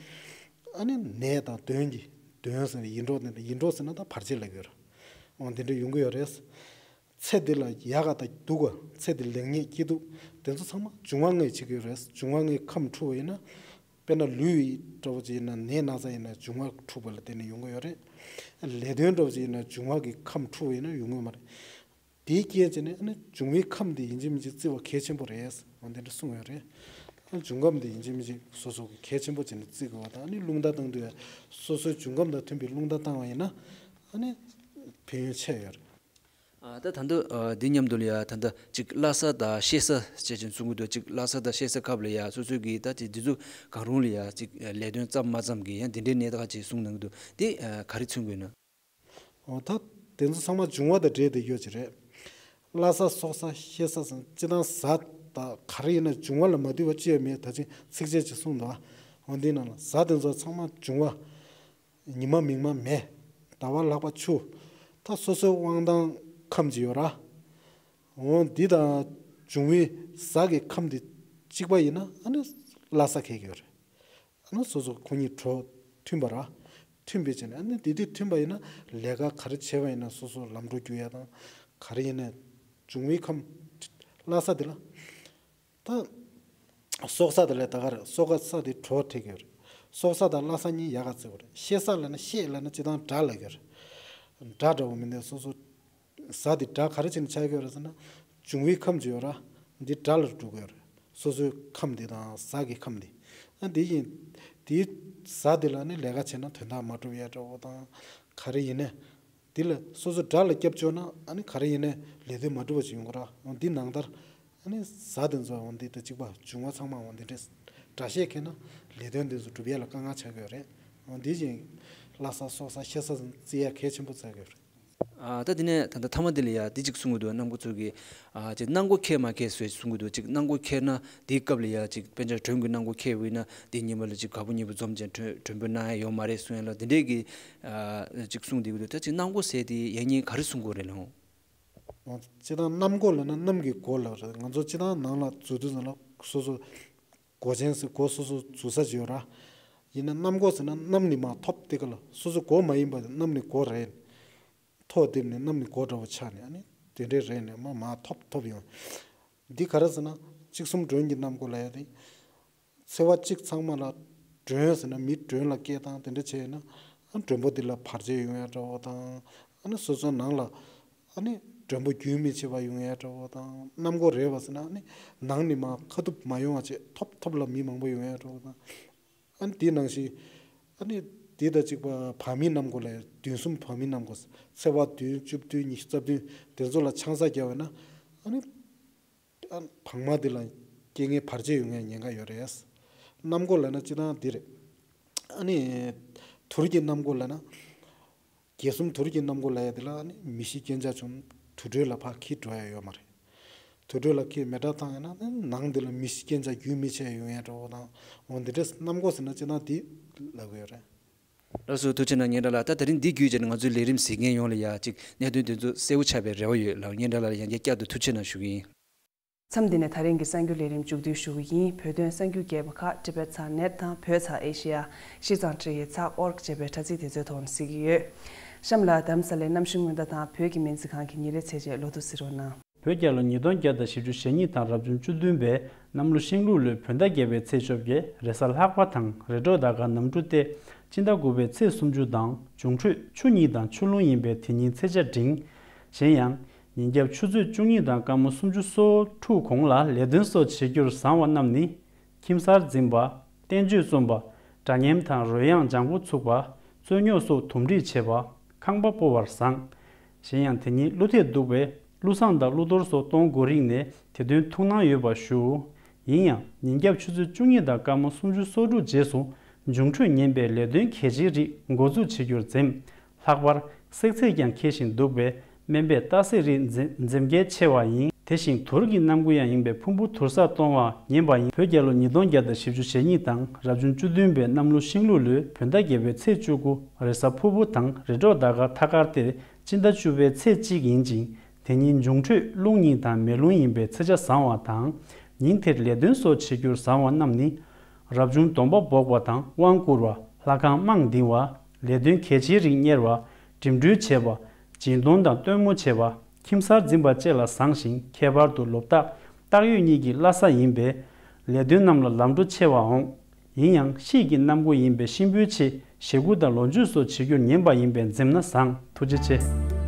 ཨ་ནི་ནད་དང་གདོན་གྱི། གདོན་ཟེར་ན་ཡིད་འཕྲོག་ནི། ཡིད་འཕྲོག་ཟེར་ན་ད་བར་ཆད་ལབ་ཀྱི་ཡོད་རེད། འོ་འདི་འདྲ་ཡོང་གི་ཡོད་རེད། ཚེ་འདི་ལ་ཡག་ག་དང་སྡུག་ག། ཚེ་འདི་ལེགས་ཉེས་སྐྱིད་སྡུག་དེ་ཚོ་ཚང་མ་འབྱུང་བ་ལྔས་བྱེད་ཀྱི་ཡོད་རེད། འབྱུང་བ་ལྔའི་ཁམས་འཁྲུགས་པ་ཡིན་ན། དཔེར་ན་ལུས་འདྲ་བོ་ཅིག་ཡིན་ན་ནད་ན་ཚ་ཡིན་ན་འབྱུང་བ་འཁྲུགས་པ་ལ་བརྟེན་ནས་ཡོང་གི་ཡོད་རེད། ལས་དོན་འདྲ་བོ་ཅིག་ཡིན་ན་འབྱུང་བ་གི་ཁམས་འཁྲུགས་པ་ཡིན་ན་ཡོང་གི་ཡོད་མ་རེད། དེའི་རྐྱེན་བྱས་ནས་ཨ་ནི་འབྱུང་བའི་ཁམས་དེ་ཡིན་གཅིག་མིན་གཅིག་བརྩི་བ་གལ་ཆེན་པོ་རེད། འོ་འདི་འདྲ་གསུངས་ཡོད་རེད། ཨ་འབྱུང་ཁམས་དེ་ཡིན་གཅིག་མིན་གཅིག་སོ་སོ་གི་གལ་ཆེན་པོ་བྱས་ནས་བརྩི་དགོས་པ་དང་། ཨ་ནི་རླུང་རྟ་བཏང་དུས་ཡང་སོ་སོའི་འབྱུང་ཁམས་དང་མཐུན་པའི་རླུང་རྟ་བཏང་བ་ཡིན་ན་ཨ་ནི་ཕན་ཡོན་ཆེ་ཡོད་རེད། ཨ་ད་ད་དུང་ཨ་འདི་མཉམ་དུ་ལ་ཡ་ད་ལྟ་ཅིག་བླ་གཟའ་དང་གཤེད་གཟའ་བྱས་ཅིག་གསུང་གི་འདུག་ཅིག་བླ་གཟའ་དང་གཤེད་གཟའ་སྐབས་ལ་ཡ་སོ་སོའི་གི་ད་ཅིག་འདི་ཚོ་གང་རུང་ལ་ཡ་ཅིག་ལས་དོན་ཙམ་མ་ཙམ་གི་ཡང་འདི་འདྲའི་གནད་འགག་ཅིག་གསུང་གནང་གི་འདུག་དེ་ཨ་ག་རེ་མཚོན་དགོས་ན། འོ་ད་དེ་ཚོ་ཚང་མ་འབྱུང་བ་དང་འབྲེལ་ཏེ་ཡོད་ཀྱི་རེད། བླ་གཟའ་སྲོག་གཟའ་གཤེད་གཟའ་ཟེར་སྤྱིར་བཏང་གཟའ་དང་ག་རེ་ཡིན་ན་འབྱུང་བ་ལ་མ་ལྟོས་པ་ཅི་ཡང་མེད། ད་ཅི་ཚིགས་བཅད་ཅིག་གསུངས་འདུག་འོ་འདི་ནང་ལ་གཟའ་དེ་ཚོ་ཚང་མ་འབྱུང་བ། ཉི་མ་མིག་དམར་མེ། ཟླ་བ་ལྷག་པ་ཆུ། ད་སོ་སོའི་དབང་ཐང་ཁམས་ཀྱི་ཡོད་ར། འོ་འདི་དང་འབྱུང་བའི་གཟའ་གི་ཁམས་དེ་གཅིག་པ་ཡིན་ན་ཨ་ནི་བླ་གཟའ་འཁེལ་གྱི་ཡོད་རེད། ཨ་ནི་སོ་སོ་ཁོ་གཉིས་གྲོགས་མཐུན་པ་ར། མཐུན་པའི་ཆ་ནས་ཨ་ནི་དེ་དུས་མཐུན་པ་ཡིན་ན་ལས་ཀ་ག་རེ་བྱས་པ་ཡིན་ན་སོ་སོ་ལམ་འགྲོ་རྒྱུག་ཡ་དང་། ག་རེ་ཡིན་ན་འབྱུང་བའི་ཁམས་བླ་གཟའ་དེ་ལ། ད་སྲོག་གཟའ་དེ་ལ་ད་ག་རེ་སྲོག་ག་གཟའ་དེ་གྲོགས་འཕྲད་ཀྱི་ཡོད་རེད། སྲོག་གཟའ་དང་བླ་གཟའ་གཉིས་ཡག་ག་བརྩི་དགོས་རེད། གཤེད་གཟའ་ལབ་ན་གཤེད་ལབ་ན་སྤྱིར་བཏང་དགྲ་ལབ་ཀྱི་ཡོད་རེད། དགྲ་འདྲ་བོ་མིན་ནས་སོ་སོ། གཟའ་དེ་དགྲ་ག་རེ་བྱས་ནས་ཆགས་ཀྱི་ཡོད་རེད་ཟེར་ན། འབྱུང་བའི་ཁམས་ཀྱི་ཡོད་ར། འདི་དགྲ་ལ་འགྲོ་གི་ཡོད་རེད། སོ་སོའི་ཁམས་འདི་དང་གཟའ་གི་ཁམས་འདི། ཨ་འདི་ཡིན། དེའི་གཟའ་འདི་ལ་ནི་ལས་ཀ་བྱས་ན་དོན་དག་མ་འགྲུབ་ཡ་འདྲ་བོ་དང་། ག་རེ་ཡིན་ནའི། འདི་ལ་སོ་སོ་དགྲ་ལ་སྐྱབས་བཅོལ་ན་ཨ་ནི་ག་རེ་ཡིན་ནའི་ལས་དོན་མ་འགྲུབ་པ་ཞིག་ཡོང་གི་ར། འོ་འདི་ནང་ལྟར། ཨ་ནི་གཟའ་དེ་ཚོ་འོ་འདི་དང་གཅིག་པ་འབྱུང་བ་ཚང་མ་འོ་འདི་འདྲས། དགྲ་གཤེད་འཁེལ་ན་ལས་དོན་དེ་ཚོ་འགྲུབ་ཡ་ལ་དཀའ་ངལ་ཆགས་ཀྱི་ཡོད་རེད། འོ་འདི་བཞིན་བླ་གཟའ་སྲོག་གཟའ་གཤེད་གཟའ་བརྩི་ཡ་གལ་ཆེན་པོ་བརྩི་གི་ཡོད་རེད། ཨ་ད་དེ་ནས་ད་ལྟ་མཐའ་མ་དེ་ལ་ཡ་དེ་གཅིག་གསུང་གི་འདུག་གནམ་སྒོ་ཚོ་གིས། ཨ་ཅིག་གནམ་སྒོ་འཁེལ་མ་འཁེལ་ཟེར་གསུང་གི་འདུག་ཅིག་གནམ་སྒོ་འཁེལ་ན་དེའི་སྐབས་ལ་ཡ་ཅིག་དཔེར་ན་མགྲོན་གྱི་གནམ་སྒོ་འཁེལ་བ་ཡིན་ན་དེ་ཉིན་མོ་ལ་ཅིག་ག་པོ་ཉིད་པོ་འཛོམས་ཅན་མགྲོན་མགྲོན་འབོད་གནང་ཡ་ཡོད་མ་རེད་གསུང་ཡ་ལ་དེ་འདྲས་ཀྱི་ཨ་ཅིག་གསུང་བསྡད་ཀྱི་འདུག་ད་ཅིག་གནམ་སྒོ་ཟེར་དེ་ཡང་སྙིང་ག་རེ་གསུང་དགོས་རེད་ལགས། སྤྱིར་བཏང་གནམ་སྒོ་ལབ་ན་གནམ་གྱི་སྒོ་ལབ་རེད། ང་ཚོ་སྤྱིར་བཏང་ནང་ལ་འཛུལ་དུས་ཙམ་ལ་སོ་སོ་སྒོ་ཆེན་ཟེར་སྒོ་སོ་སོ་འཛུལ་ས་ཅིག་ཡོད་ར། ཡིན་ན་གནམ་སྒོ་ཟེར་ན་གནམ་ནས་མར་ཐོབ་དེ་ག་ལ་སོ་སོ་སྒོ་མ་ཡིན་པ་གནམ་ནས་སྒོ་རེད། ཐོག་བརྡིབས་ནས་གནམ་ནས་སྒོ་འདྲ་བོ་ཆགས་ནས་ཨ་ནི་དེ་འདྲས་རེད་ནས་མར་མར་ཐོབ་ཐོབ་ཡོང་། འདི་ག་རེ་ཟེར་ན་གཅིག་གསུམ་མགྲོན་གྱི་གནམ་སྒོ་ལབ་ཡ་དེ། ཚེས་པ་གཅིག་ཚང་མ་ལ་མགྲོན་ཟེར་ན་མི་མགྲོན་ལ་སྐད་བཏང་དེ་འདྲ་བྱས་ཡོད་ན། ཨ་མགྲོན་པོ་འདི་ལ་བར་ཆད་ཡོང་ཡ་འདྲ་བོ་དང་། ཨ་ནི་སོ་སོའི་ནང་ལ་ཨ་ནི་མགྲོན་པོ་རྒྱུན་མི་ཆད་པ་ཡོང་ཡ་འདྲ་བོ་དང་། གནམ་སྒོ་རེད་པ་ཟེར་ན་ཨ་ནི་ནང་ནས་མར་ཁ་ཐུག་མ་ཡོང་བ་བྱས་ཐོབ་ཐོབ་ལ་མི་མང་པོ་ཡོང་ཡ་འདྲ་བོ་དང་། ཨ་ནི་དེ་ནང་བཞིན་ཨ་ནི་དེ་དང་གཅིག་པ་བར་མའི་གནམ་སྒོ་ལ་ཡ་བདུན་གསུམ་བར་མའི་གནམ་སྒོ། ཚེས་པ་བདུན་བཅུ་བདུན་ཉི་ཤུ་རྩ་བདུན་དེ་ཚོ་ལ་ཆང་ས་བརྒྱབ་པ་ན་ཨ་ནི། ཨ་བག་མ་འདི་ལ་རྐྱེན་ངན་བར་ཆད་ཡོང་ཡ་ཉེན་ཁ་ཡོད་རེད། གནམ་སྒོ་ལབ་ན་སྤྱིར་བཏང་འདི་རེད། ཨ་ནི། དུར་གྱི་གནམ་སྒོ་ལབ་ན། བརྒྱད་གསུམ་དུར་གྱི་གནམ་སྒོ་ལབ་ཡ་འདི་ལ་ཨ་ནི་མི་ཤི་རྐྱེན་ཆག་བྱུང་དུར་ཁྲོད་ལ་ཕར་འཁྱེར་འགྲོ་ཡ་ཡོད་མ་རེད། དུར་ཁྲོད་ལ་འཁྱེར་མེ་སྲེག་བཏང་ཡོད་ན་ནང་འདི་ལ་མི་ཤི་རྐྱེན་ཆག་རྒྱུན་མི་ཆད་ཡོང་ཡ་འདྲ་བོ་དང་། འོ་འདི་འདྲས་གནམ་སྒོ་ཟེར་ན་སྤྱིར་བཏང་འདི་ལབ་གི་ཡོད་རེད། ལགས་སོ་ཐུགས་རྗེ་གནང་སྙན་གྲགས་ལགས། ད་དེ་རིང་འདི་བརྒྱུད་བྱས་ནས་ང་ཚོའི་ལས་རིམ་གཟིགས་མཁན་ཡོངས་ལ་ཡ་གཅིག་གནད་དོན་དེ་ཚོ་གསལ་པོ་ཆགས་པའི་རེ་བ་ཡོད་ལགས། སྙན་གྲགས་ལགས་ལ་ཡང་བསྐྱར་བསྐྱར་དུ་ཐུགས་རྗེ་གནང་ཞུ་གི་ཡིན། མཚམས་འདི་ནས་ད་རིང་གི་གསར་འགྱུར་ལས་རིམ་མཇུག་བསྡུ་ཞུ་གི་ཡིན། བོད་དོན་གསར་འགྱུར་རྒྱས་པ་ཁག་ཊི་བེཊ་ཚགས་ནེཊ་དང་བོད་ཚགས་ཨེ་ཤེ་ཡ། ཤིས་ཙང་ཊི་ཡེ་ཚགས་ཨོར་ཀི་ཅེས་པའི་དྲ་ཚིགས་དེ་ཚོའི་ཐོག་ནས་གཟིགས་ཀྱི་ཡོད། གཤམ་ལ་རྡ་རམ་ས་ལའི་གནམ་གཤིས་སྔོན་བརྡ་དང་བོད་ཀྱི་སྨན་རྩིས་ཁང་གི་ཉིན་རེའི་ཚད་ཆེན་ལོ་ཐོ་གཟིགས་རོགས་གནང་། བོད་རྒྱལ་ལོ་ཉིས་སྟོང་བརྒྱ་དང་བཞི་བཅུ་ཞེ་གཉིས་དང་རབ་བྱུང་བཅུ་བདུན་པའི་གནམ་ལོ་ཤིང་ལུག་ལོའི་བོད་ཟླ་བརྒྱད་པའི་ཚེས་བཅོ་བརྒྱད་རེས་གཟའ་ལྷག་པ་དང་རེས་གྲོགས་ཟླ་སྐར་ནམ་གྲུ་སྟེ། སྤྱི་ཟླ་དགུ་པའི་ཚེས་སུམ་ཅུ་དང་འབྱུང་འཕྲོད་ཆུ་གཉིས་དང་ཆུ་རླུང་ཡིན་པས་དེ་ཉིན་ཚེས་ཆ་འབྲིང་། གཞན་ཡང་། ཉིན་རྒྱབ་ཆུ་ཚོད་བཅུ་གཉིས་དང་སྐར་མ་སུམ་ཅུ་སོ་དྲུག་གོང་ལ་ལས་དོན་སོགས་བྱེད་རྒྱུར་བཟང་བ་རྣམས་ནི། ཁྱིམ་གསར་འཛིན་པ། བསྟན་བཅོས་རྩོམ་པ། སྒྲ་སྙན་དང་རོལ་དབྱངས་ལྗང་གུ་ཚུགས་པ། རྩོད་རྙོག་སོགས་དུམ་སྒྲིག་བྱེད་པ། ཁང་པ་སྤོ་བར་བཟང་། གཞན་ཡང་དེ་ཉིན་ཀླུ་ཐེལ་གདུག་པས་ཀླུ་བསངས་དང་ཀླུ་གཏོར་སོགས་གཏོང་དགོས་རིགས་ནས་དེ་དོན་ཐུགས་སྣང་ཡོད་པ་ཞུ། ཡིན་ཡང་ཉིན་རྒྱབ་ཆུ་ཚོད་བཅུ་གཉིས་དང་སྐར་མ་སུམ་ཅུ་སོ་དྲུག་རྗེས་སུ་འབྱུང་འཕྲོད་ངན་པའི་ལས་དོན་གལ་ཆེའི་རིགས་འགོ་འཛུགས་བྱེད་རྒྱུར་འཛེམ། ལྷག་པར་བསྲེག་ཚད་ཀྱང་འཁེལ་བཞིན་འདུག་པས་སྨན་པས་ལྟ་བསྲེག་རིགས་འཛེམ་འཛེམ་གལ་ཆེ་བ་ཡིན། དེ་བཞིན་དུར་གྱི་གནམ་སྒོ་ཡང་ཡིན་པས་ཕུང་པོ་དུར་སར་གཏོང་བར་ཉན་པ་ཡིན། བོད་རྒྱལ་ལོ་ཉིས་སྟོང་བརྒྱ་དང་བཞི་བཅུ་ཞེ་གཉིས་དང་རབ་བྱུང་བཅུ་བདུན་པའི་གནམ་ལོ་ཤིང་ལུག་ལོའི་བོད་ཟླ་བརྒྱད་པའི་ཚེས་བཅུ་དགུ་རེས་གཟའ་ཕུར་བུ་དང་རེས་འགྲོགས་ཟླ་སྐར་ཐ་སྐར་ཏེ་སྤྱི་ཟླ་བཅུ་པའི་ཚེས་གཅིག་ཡིན་ཅིང་། དེ་ཉིན་འབྱུང་འཕྲོད་རླུང་ཉིན་དང་མེ་རླུང་ཡིན་པས་ཚེས་ཆ་བཟང་བ་དང་། ཉིན་དེར་ལས་དོན་སོགས་བྱེད་རྒྱུར་བཟང་བ་རྣམས་ནི། རབ་བྱུང་སྡོམ་པ་འབོགས་པ་དང་དབང་བསྐུར་བ། ལྷ་ཁང་དམངས་འདིང་བ། ལས་དོན་གལ་ཆེའི་རིགས་གཉེར་བ། འགྲིམ་འགྲུལ་བྱེད་པ། སྦྱིན་གཏོང་དང་སྟོན་མོ་བྱེད་པ། ཁྱིམ་གསར་འཛིན་པ་བཅས་ལ་བཟང་ཞིང་ཁྱད་པར་དུ་ལོ་རྟགས་སྟག་ཡོས་གཉིས་ཀྱི་བླ་གཟའ་ཡིན་པས། ལས་དོན་རྣམས་ལ་ལམ་འགྲོ་ཆེ་བ་འོང་། ཡིན་ཡང་དཔྱིད་ཀྱི་གནམ་སྒོ་ཡིན་པས་གཤིན་པོའི་ཆེད་ཞེ་དགུ་དང་ལོ་མཆོད་སོགས་བྱེད་རྒྱུར་ཉན་པ་ཡིན་པས་འཛེམ་ན་བཟང་། ཐུགས་རྗེ་ཆེ།